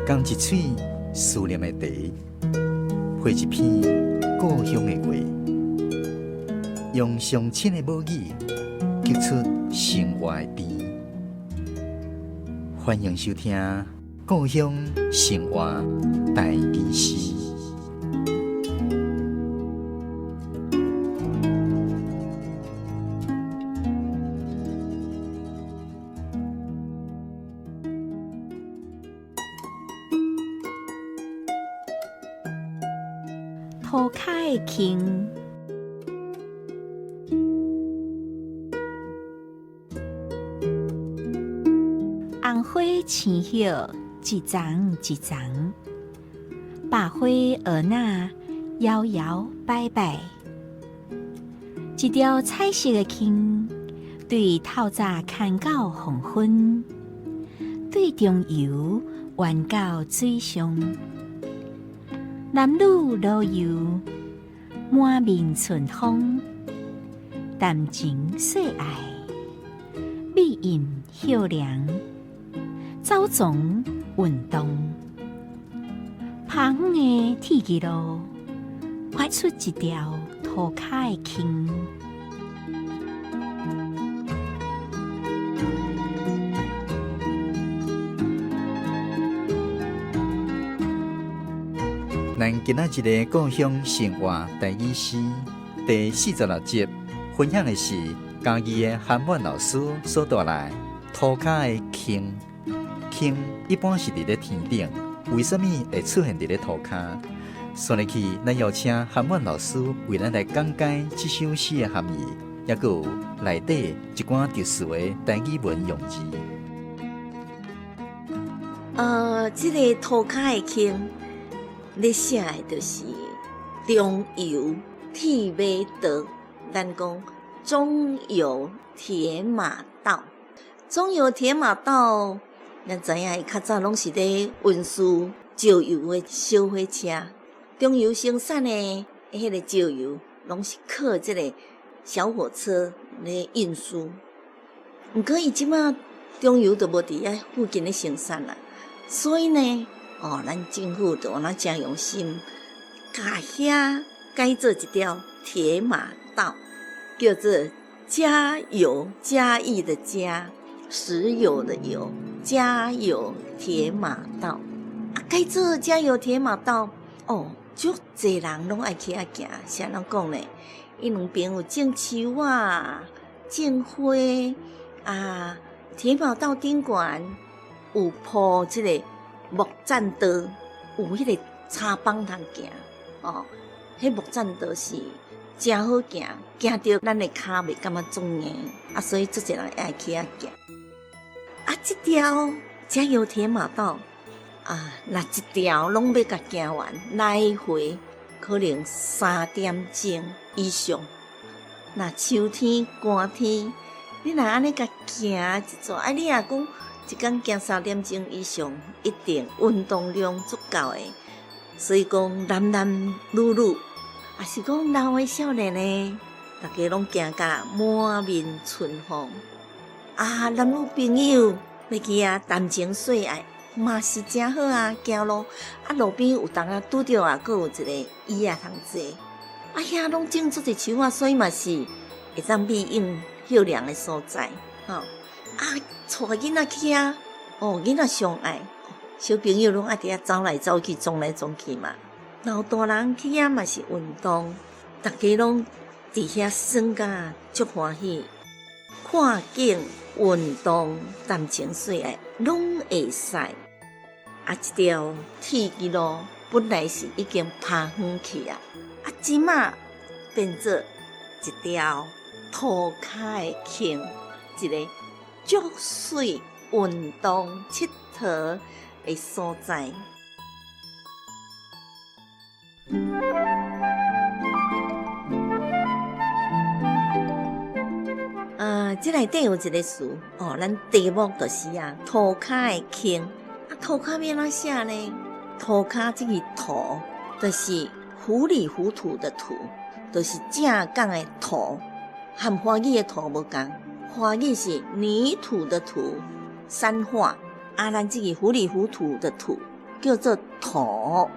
仝一喙思念的茶，配一篇故鄉的話，用上親的母語，激出生活的甜。歡迎收聽《故鄉生活台語詩》。塗跤的坑，紅花青葉一叢一叢，白花蚵仔搖搖擺擺，一條彩色的坑，對透早牽到黃昏，對中游彎到水上。男女老幼，滿面春風，談情說愛，美飲歇涼，走傱運動，拍遠的鐵枝路，挖出一條塗跤的坑。咱今仔日的故鄉生活台語詩第46集，分享的是嘉義的韓滿老師所帶來塗跤的坑。坑一般是佇咧天頂，為啥物會出現佇咧塗跤？煞落去，咱邀請韓滿老師為咱來講解這首詩的含義，抑閣有內底一寡特殊的台語文用字。這個塗跤的坑，咧寫的就是中油鐵馬道，咱講中油鐵馬道。中油鐵馬道，咱知影伊較早攏是咧運輸石油的小火車。中油生產的彼個石油，攏是靠這個小火車咧運輸。毋過伊這馬中油就無佇遐附近咧生產啦，所以呢，咱政府就按呢誠用心，共遐改做一條鐵馬道，叫做嘉油，嘉義的嘉，石油的油，嘉油鐵馬道。改做嘉油鐵馬道，足濟人攏愛去遐行，是按怎講呢？伊兩邊有種樹仔、種花啊，鐵馬道頂懸有鋪這個木棧道，有彼個柴枋通行，彼木棧道是誠好行，行著咱的跤袂感覺腫硬，所以足濟人愛去遐行。這條嘉油鐵馬道啊，若一條攏欲共行完，來回可能3點鐘以上。若秋天、寒天，你若按呢共行一逝，你若講一工行3點鐘以上，一定運動量足夠的。所以講男男女女，也是講老的少年的，大家攏行甲滿面春風。男女朋友欲去遐談情說愛，嘛是誠好啊，行路路邊有當啊拄著啊，閣有一個椅仔通坐。遐攏種足濟樹仔，所以嘛是會當美影歇涼的所在。帶囡仔去遐，囡仔上愛，小朋友攏愛佇遐走來走去，撞來撞去嘛。老大人去遐嘛是運動，大家攏佇遐耍甲足歡喜，看景、運動、談情說愛，攏會使。這條鐵枝路本來是已經拍遠去啊，這馬變做一條塗跤的坑，一個足媠運動𨑨迌的所在。這內底有一個詞，咱題目就是啊，塗跤的坑。塗跤欲按怎寫呢？塗跤這個塗，就是糊裡糊塗的塗，就是正港的塗，和華語的塗無仝。華語是泥土的土，三畫。咱這個糊裡糊塗的塗，叫做塗。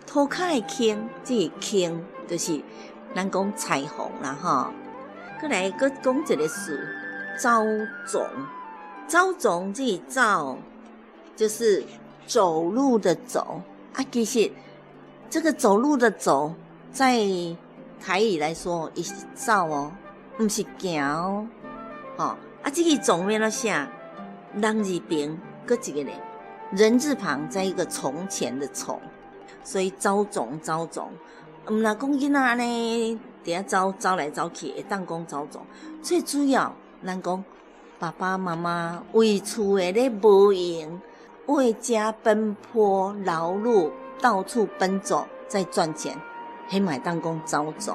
塗跤的坑，這個坑就是咱講柴房啦，吼。閣來閣講一個詞，走傱。走傱這個走，就是走路的走啊。其實這個走路的走，在台語來說，伊是走哦，毋是行哦，吼。啊，這個傱欲按怎寫？人字邊閣一個咧，人字旁再一個從前的從，所以走傱走傱，毋若講囡仔按呢佇遐走走來走去，會當講走傱。最主要，咱講爸爸媽媽為厝的咧無閒，為家奔波勞碌，到處奔走在賺錢，彼嘛會當講走傱。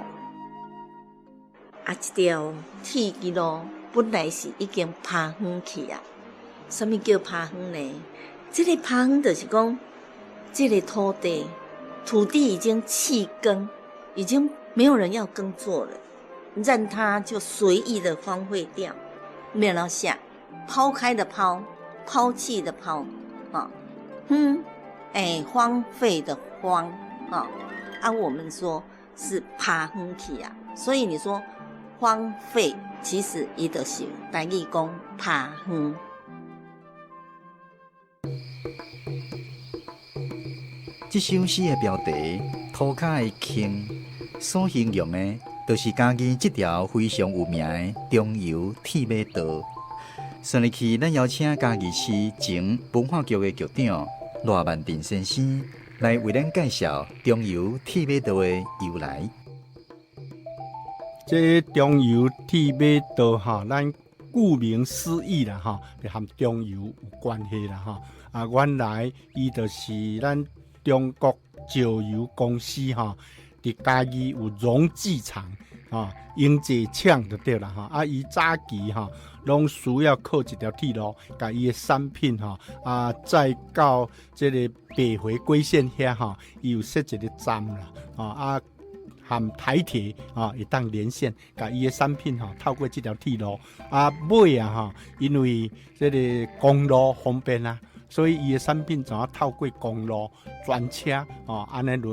啊，這條鐵支路本來是已經拋荒去啊。啥物叫拋荒呢？這個拋荒就是講，這個土地，土地已經棄耕，已經沒有人要耕作了，任它就隨意的荒廢掉。欲按怎寫，拋開的拋，拋棄的拋，啊，嗯，欸，荒廢的荒，啊，啊，我們說是拋荒去啊，所以你說荒廢，其實伊就是台語講拋荒。這首詩的標題《塗跤的坑》，所形容的，就是嘉義這條非常有名的中油鐵馬道。順入去，咱邀請嘉義市前文化局的局長賴萬鎮先生來為咱介紹中油鐵馬道的由來。這中油鐵馬道哈，咱顧名思義啦哈，就和中油有關係啦哈。啊，原來伊就是咱中國石油公司哈，佇嘉義有溶劑廠啊，溶劑廠就對啦哈。啊，伊早期哈，攏需要靠一條鐵路，共伊的產品哈啊，載到這个白回歸線遐哈，伊有設一个站啦，啊，和台鐵啊會當連線，共伊的產品哈透過這條鐵路啊，尾啊哈，因為這个公路方便啊。所以伊的產品怎啊透過公路專車哦，按呢來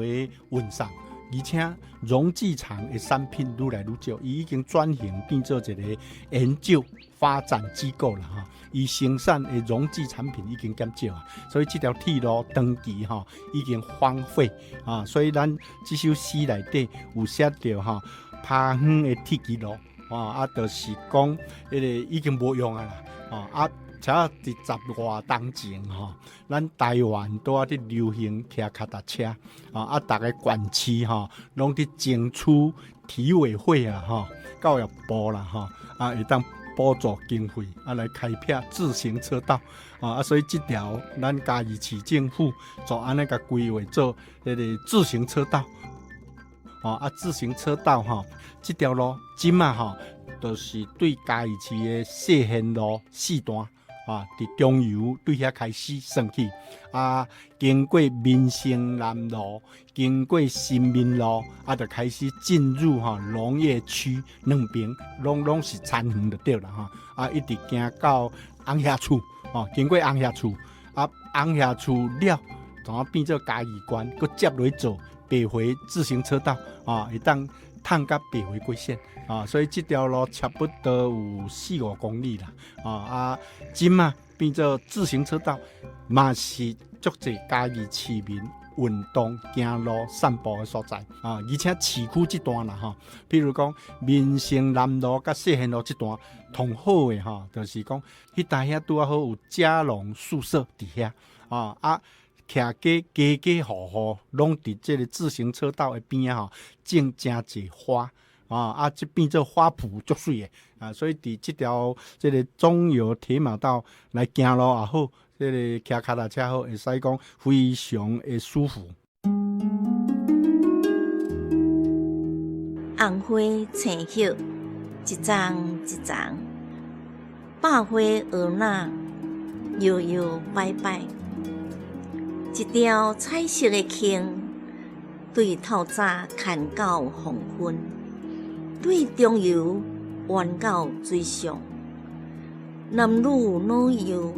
運送，而且溶劑廠的產品愈來愈少，伊已經轉型變做一個研究發展機構啦哈。伊生產的溶劑產品已經減少啊，所以這條鐵路長期哈已經荒廢啊。所以咱這首詩內底有寫著哈，拋荒的鐵支路啊，啊，就是講彼个已經無用啊啦，啊。且佇十外冬前吼，咱台灣拄仔佇流行騎跤踏車，啊啊，逐个縣市吼，攏佇爭取體委會啊吼，教育部啦吼，啊會當補助經費啊來開闢自行車道，啊所以這條咱嘉義市政府就按呢共規劃做彼个自行車道，啊自行車道吼，這條路這馬吼，就是對嘉義市的四縣路四段。啊！佇中油對遐開始算起，啊，經過民生南路，經過新民路，啊，就開始進入吼農業區，兩邊攏攏是田園就對啦吼。啊，一直行到紅霞厝，吼，經過紅霞厝，啊，紅霞厝了，怎啊變做嘉義縣，閣接落去做白回自行車道，啊，會當通到白回歸線。啊，所以這條路差不多有四五公里啦。啊啊，這馬變做自行車道，嘛是足濟嘉義市民運動、行路、散步的所在。啊，而且市區這段啦，吼，比如講民生南路佮四縣路這段，同好的吼，就是講彼搭遐拄仔好有嘉農宿舍佇遐。啊啊，徛家家家戶戶攏佇這个自行車道的邊仔吼，種誠濟花。啊啊！這變做花圃足媠的啊，所以佇這條這个中油鐵馬道來行路也好，這个騎跤踏車好，會使講非常的舒服。紅花青葉，一叢一叢；百花蚵仔，搖搖擺擺。一條彩色的坑，對透早牽到黃昏。對中游彎到水上，男女老幼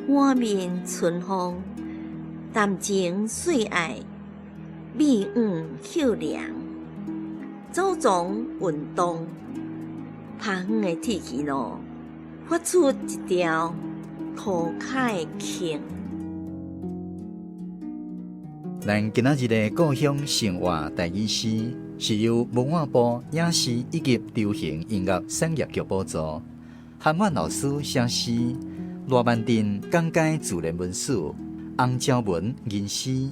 滿面春風，談情說愛，美五秀涼，祖宗運動，拍遠的鐵齒路，發出一條塗跤的坑。咱今仔日的故鄉生活台語詩，是由文化部影視以及流行音樂產業局補助，韓婉老師寫詩，羅曼鎮講解自然文史，洪昭文吟詩，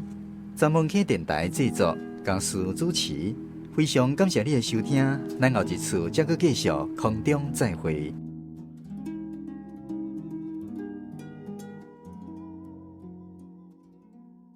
十門溪電台製作，江思主持。非常感謝你的收聽，咱後一次再閣繼續空中再會。